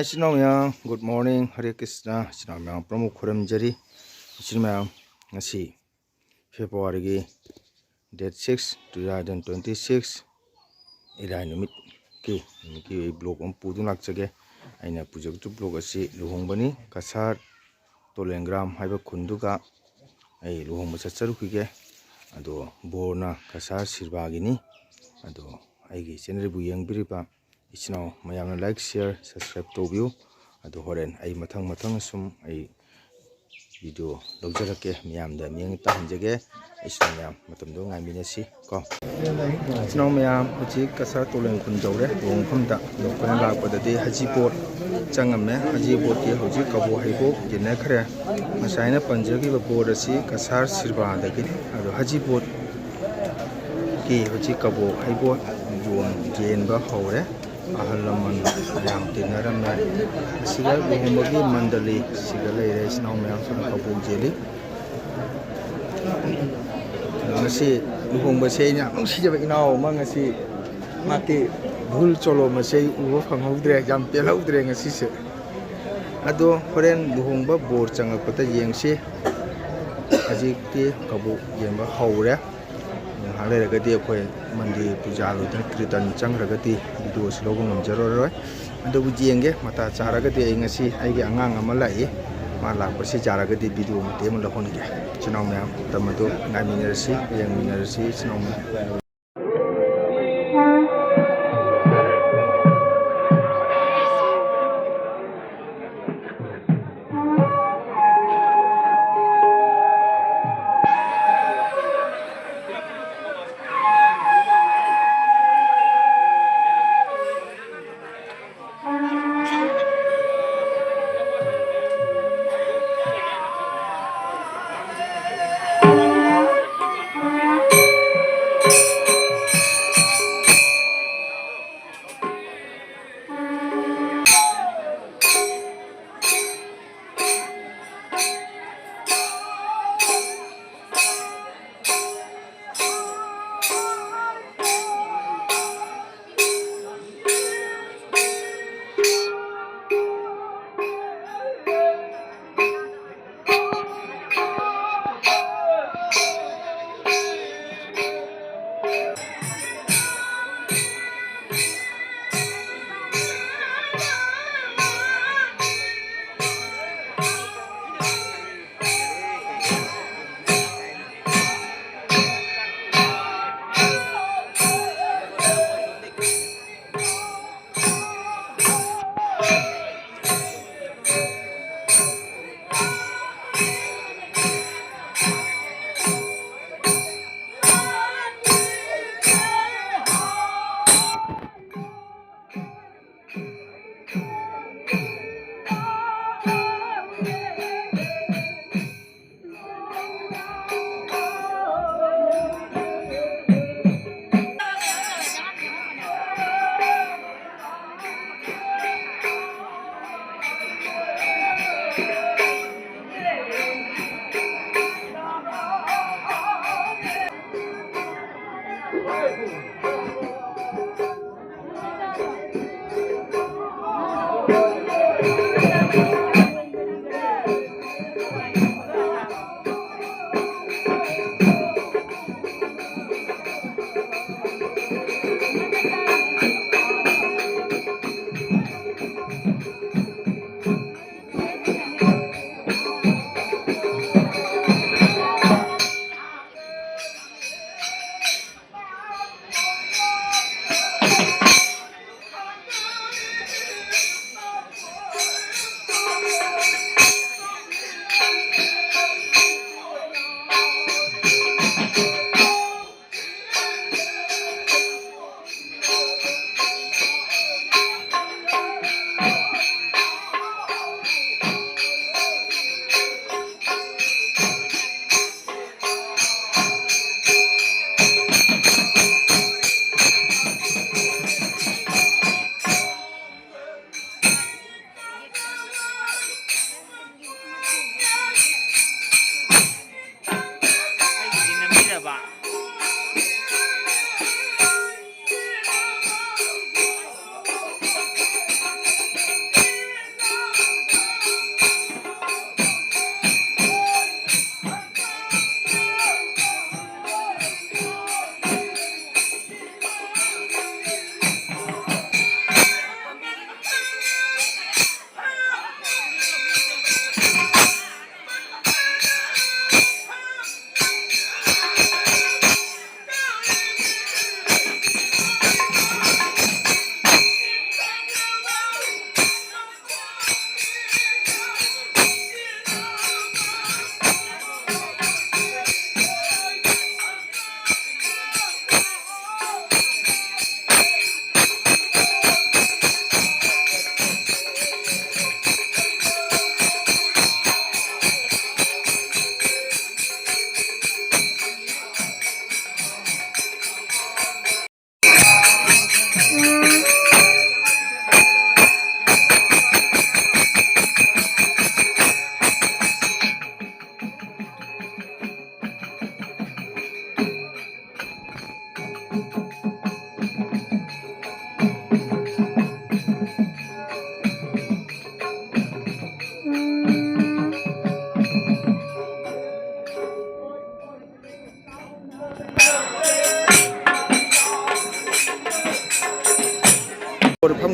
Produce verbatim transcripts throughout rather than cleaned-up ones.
ꯏꯆꯤꯟ ꯏꯅꯥꯎ ꯃꯌꯥꯝ, good morning, Hare Krishna꯫ ꯏꯆꯤꯟ ꯏꯅꯥꯎ ꯃꯌꯥꯝ ꯄꯨꯝꯅꯃꯛ ꯈꯨꯔꯨꯝꯖꯔꯤ꯫ ꯏꯆꯤꯟ ꯃꯌꯥꯝ, ꯉꯁꯤ February ꯒꯤ date six, two thousand twenty six, ꯏꯔꯥꯏ ꯅꯨꯃꯤꯠꯀꯤ, ꯅꯨꯃꯤꯠꯀꯤ ꯑꯩ vlog ꯑꯃ ꯄꯨꯗꯨꯅ ꯂꯥꯛꯆꯒꯦ꯫ ꯑꯩꯅ ꯄꯨꯖꯒꯗꯧꯔꯤꯕ vlog ꯑꯁꯤ ꯂꯨꯍꯣꯡꯕꯅꯤ꯫ ꯀꯁꯥꯔ ꯇꯣꯂꯦꯡꯒ꯭ꯔꯥꯝ ꯍꯥꯏꯕ ꯈꯨꯟꯗꯨꯒ ꯑꯩ ꯂꯨꯍꯣꯡꯕ ꯆꯠꯆꯔꯨꯈꯤꯒꯦ꯫ ꯑꯗꯣ ꯕꯣꯔꯅ ꯀꯁꯥꯔ ꯁꯤꯔꯕꯥꯒꯤꯅꯤ꯫ ꯑꯗꯣ ꯑꯩꯒꯤ channel ꯕꯨ ꯌꯦꯡꯕꯤꯔꯤꯕ ꯏꯆꯤꯟ ꯏꯅꯥꯎ ꯃꯌꯥꯝꯅ like, share, subscribe ꯇꯧꯕꯤꯌꯨ꯫ ꯑꯗꯨ ꯍꯣꯔꯦꯟ ꯑꯩ ꯃꯊꯪ ꯃꯊꯪ ꯁꯨꯝ ꯑꯩ video ꯂꯧꯖꯔꯛꯀꯦ, ꯃꯌꯥꯝꯗ ꯃꯤꯠꯌꯦꯡ ꯇꯥꯍꯟꯖꯒꯦ꯫ ꯏꯆꯤꯟ ꯏꯅꯥꯎ ꯃꯌꯥꯝ ꯃꯇꯝꯗꯣ ꯉꯥꯏꯃꯤꯟꯅꯁꯤ ꯀꯣ꯫ ꯏꯆꯤꯟ ꯏꯅꯥꯎ ꯃꯌꯥꯝ, ꯍꯧꯖꯤꯛ ꯀꯁꯥꯔ ꯇꯣꯂꯦꯡ ꯈꯨꯟ ꯌꯧꯔꯦ꯫ ꯂꯨꯍꯣꯡꯐꯝꯗ ꯑꯗꯣ ꯑꯩꯈꯣꯏꯅ ꯂꯥꯛꯄꯗꯗꯤ ꯍꯖꯤꯄꯣꯠ ꯆꯪꯉꯝꯃꯦ꯫ ꯍꯖꯤꯄꯣꯠꯀꯤ ꯍꯧꯖꯤꯛ ꯀꯕꯣꯛ ꯍꯩꯕꯣꯛ ꯌꯦꯟꯅꯈ꯭ꯔꯦ꯫ ꯉꯁꯥꯏꯅ ꯄꯟꯖꯈꯤꯕ ꯕꯣꯔ ꯑꯁꯤ ꯀꯁꯥꯔ ꯁꯤꯔꯕꯥꯗꯒꯤꯅꯤ꯫ ꯑꯗꯣ ꯍꯖꯤꯄꯣꯠꯀꯤ ꯍꯧꯖꯤꯛ ꯀꯕꯣꯛ ꯍꯩꯕꯣꯛ ꯌꯣꯟ-, ꯌꯦꯟꯕ ꯍꯧꯔꯦ꯫ ꯑꯍꯜ ꯂꯃꯟ ꯃꯌꯥꯝ ꯇꯤꯟꯅꯔꯝꯃꯦ꯫ ꯑꯁꯤꯒ ꯂꯨꯍꯣꯡꯕꯒꯤ ꯃꯟꯗꯂꯤ ꯁꯤꯒ ꯂꯩꯔꯦ꯫ ꯏꯆꯤꯟ ꯏꯅꯥꯎ ꯃꯌꯥꯝꯁꯤꯅ ꯀꯕꯣꯛ ꯌꯦꯜꯂꯤ꯫ ꯉꯁꯤ ꯂꯨꯍꯣꯡꯕꯁꯦ ꯑꯩꯅ ꯌꯥꯝ ꯅꯨꯡꯁꯤꯖꯕ ꯏꯅꯥꯎ ꯑꯃ ꯉꯁꯤ ꯃꯍꯥꯛꯀꯤ ꯚꯨꯜ ꯆꯣꯂꯣꯝ ꯑꯁꯤ ꯑꯩ ꯎꯕ ꯐꯪꯍꯧꯗ꯭ꯔꯦ, ꯌꯥꯝ ꯄꯦꯜꯍꯧꯗ꯭ꯔꯦ ꯉꯁꯤꯁꯦ꯫ ꯑꯗꯣ ꯍꯣꯔꯦꯟ ꯂꯨꯍꯣꯡꯕ ꯕꯣꯔ ꯆꯪꯉꯛꯄꯗ ꯌꯦꯡꯁꯤ꯫ ꯍꯧꯖꯤꯛꯇꯤ ꯀꯕꯣꯛ ꯌꯦꯟꯕ ꯍꯧꯔꯦ꯫ ꯉꯥꯏꯍꯥꯛ ꯂꯩꯔꯒꯗꯤ ꯑꯩꯈꯣꯏ ꯃꯟꯗꯤꯔ ꯄꯨꯖꯥ ꯂꯣꯏꯗꯅ ꯀꯤꯔꯇꯟ ꯆꯪꯈ꯭ꯔꯒꯗꯤ video ꯁꯤ ꯂꯧꯕ ꯉꯝꯖꯔꯔꯣꯏ꯫ ꯑꯗꯨꯕꯨ ꯌꯦꯡꯒꯦ, ꯃꯇꯥ ꯆꯥꯔꯒꯗꯤ ꯑꯩ ꯉꯁꯤ ꯑꯩꯒꯤ ꯑꯉꯥꯡ ꯑꯃ ꯂꯥꯛꯏ, ꯃꯥ ꯂꯥꯛꯄꯁꯤ ꯆꯥꯔꯒꯗꯤ video ꯃꯇꯦꯛ ꯑꯃ ꯂꯧꯍꯟꯒꯦ꯫ ꯏꯆꯤꯟ ꯏꯅꯥꯎ ꯃꯌꯥꯝ, ꯃꯇꯝ ꯑꯗꯨ ꯉꯥꯏꯃꯤꯟꯅꯔꯁꯤ, ꯌꯦꯡꯃꯤꯟꯅꯔꯁꯤ ꯏꯆꯤꯟ ꯏꯅꯥꯎ ꯃꯌꯥꯝ꯫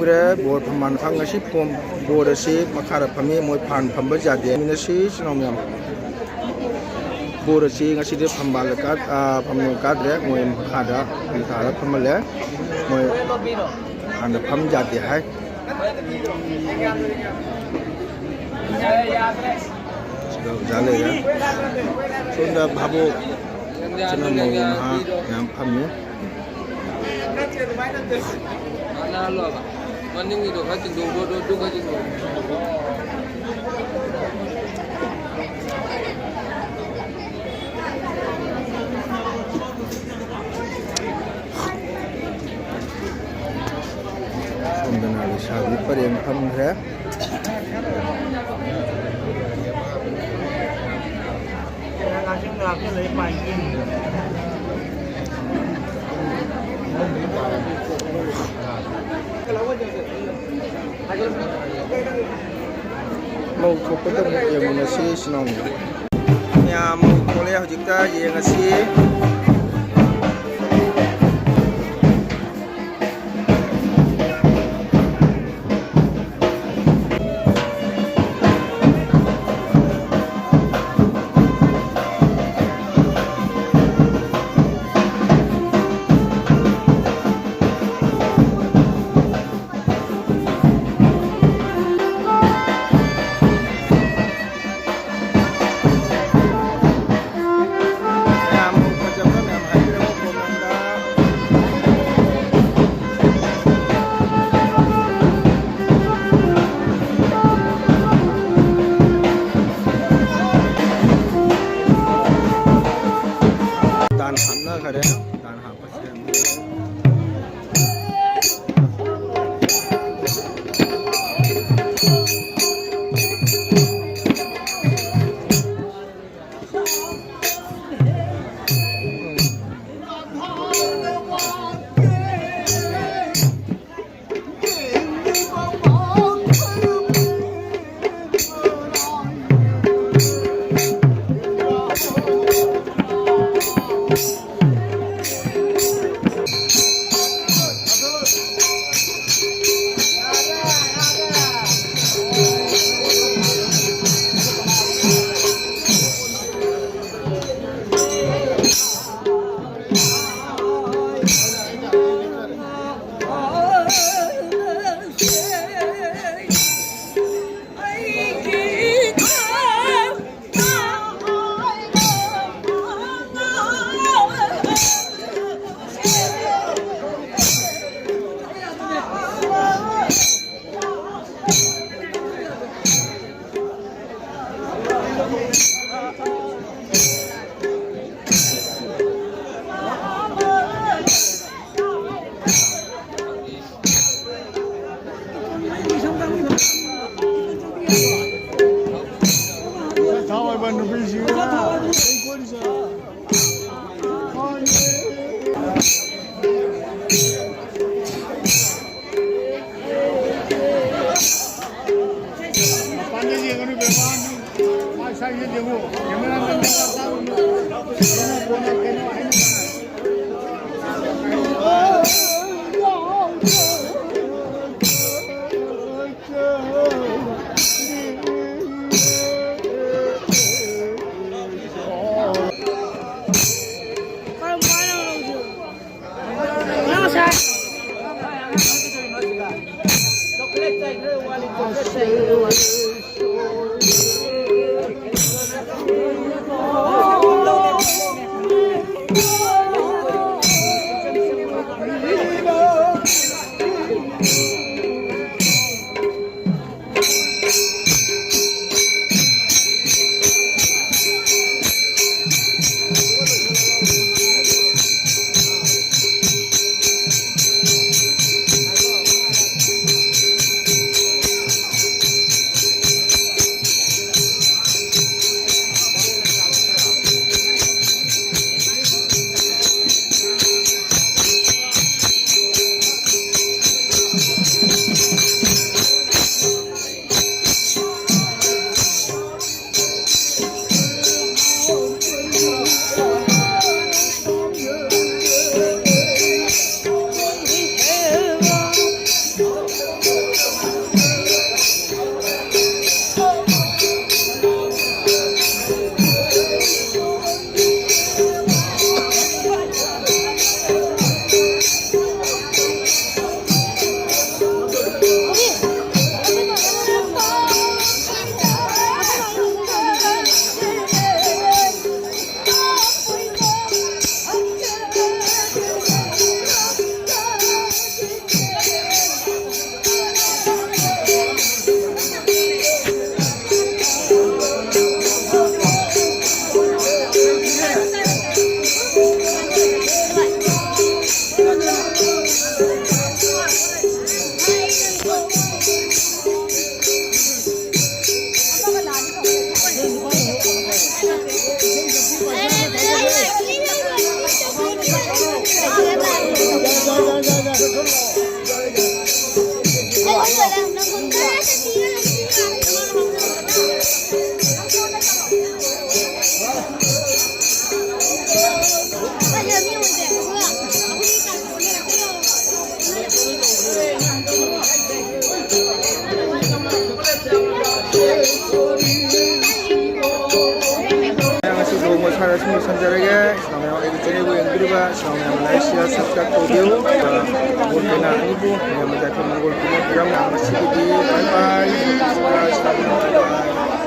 ꯕꯣꯔ ꯐꯝꯕꯥꯜ ꯐꯝ-, ꯉꯁꯤ ꯐꯣꯝ-, ꯕꯣꯔ ꯑꯁꯤ ꯃꯈꯥꯗ ꯐꯝꯃꯤ, ꯃꯣꯏ ꯐꯥꯟ ꯐꯝꯕ ꯌꯥꯗꯦ꯫ ꯃꯤꯅ ꯁꯤ ꯏꯆꯤꯟ ꯏꯅꯥꯎ ꯃꯌꯥꯝ꯫ ꯕꯣꯔ ꯑꯁꯤ ꯉꯁꯤꯗꯤ ꯐꯝꯕꯥꯜꯗ ꯀꯥ-, ꯑ, ꯐꯝꯕꯥꯜ ꯀꯥꯗ꯭ꯔꯦ, ꯃꯣꯏ ꯃꯈꯥꯗ ꯐꯝ ꯊꯥꯔ ꯐꯝꯍꯜꯂꯦ꯫ ꯃꯣꯏ ꯍꯥꯟꯅ ꯐꯝ ꯌꯥꯗꯦ ꯍꯥꯏ꯫ ꯁꯤꯗ ꯑꯣꯖꯥ ꯂꯩꯔꯦ꯫ ꯁꯣꯝꯗ ꯚꯥꯕꯣꯛ, ꯁꯤꯅ ꯃꯧ ꯅꯍꯥ ꯃꯌꯥꯝ ꯐꯝꯃꯤ꯫ ꯃꯅꯤꯡꯒꯤꯗꯣ ꯈꯔ ꯆꯤꯡꯊꯣꯛꯈ꯭ꯔꯣ, ꯑꯗꯨ ꯈꯔ ꯆꯤꯡꯊꯣꯛꯈ꯭ꯔꯣ꯫ ꯁꯣꯝꯗꯅ ꯂꯩꯁꯥꯕꯤ ꯄꯔꯦꯡ ꯐꯝꯈ꯭ꯔꯦ꯫ ꯃꯧ ꯊꯣꯛꯄꯗ ꯑꯃꯨꯛ ꯌꯦꯡꯃꯤꯟꯅꯁꯤ ꯏꯆꯤꯟ ꯏꯅꯥꯎ ꯃꯌꯥꯝ꯫ ꯃꯌꯥꯝ ꯃꯧ ꯊꯣꯛꯂꯦ, ꯍꯧꯖꯤꯛꯇ ꯌꯦꯡꯉꯁꯤ꯫ ꯃꯌꯥꯝ ꯐꯖꯕ ꯃꯌꯥꯝ ꯍꯥꯏꯕꯤꯔꯛꯑꯣ comment ꯇ꯫ ꯗꯥꯟ ꯍꯥꯞꯅꯈꯔꯦ꯫ ꯗꯥꯟ ꯍꯥꯞꯄꯁꯦ꯫ ꯂꯣꯏꯁꯤꯟꯖꯔꯒꯦ꯫ ꯏꯆꯤꯟ ꯏꯅꯥꯎ ꯃꯌꯥꯝ, ꯑꯩꯒꯤ ꯆꯦꯅꯦꯜꯕꯨ ꯌꯦꯡꯕꯤꯔꯤꯕ ꯏꯆꯤꯟ ꯏꯅꯥꯎ ꯃꯌꯥꯝ, ꯂꯥꯏꯛ, ꯁꯤꯌꯥꯔ, ꯁꯕꯁꯀ꯭ꯔꯥꯏꯕ ꯇꯧꯕꯤꯌꯨ꯫ ꯑꯗꯨꯒ ꯃꯪꯒꯣꯜ ꯀꯩꯅꯥ ꯑꯅꯤꯕꯨ ꯃꯌꯥꯝꯅ ꯌꯥꯏꯐ ꯃꯪꯒꯣꯜ ꯄꯤꯅꯕꯤꯔꯝꯅ ꯉꯁꯤꯒꯤꯗꯤ ꯕꯥꯏ ꯕꯥꯏ꯫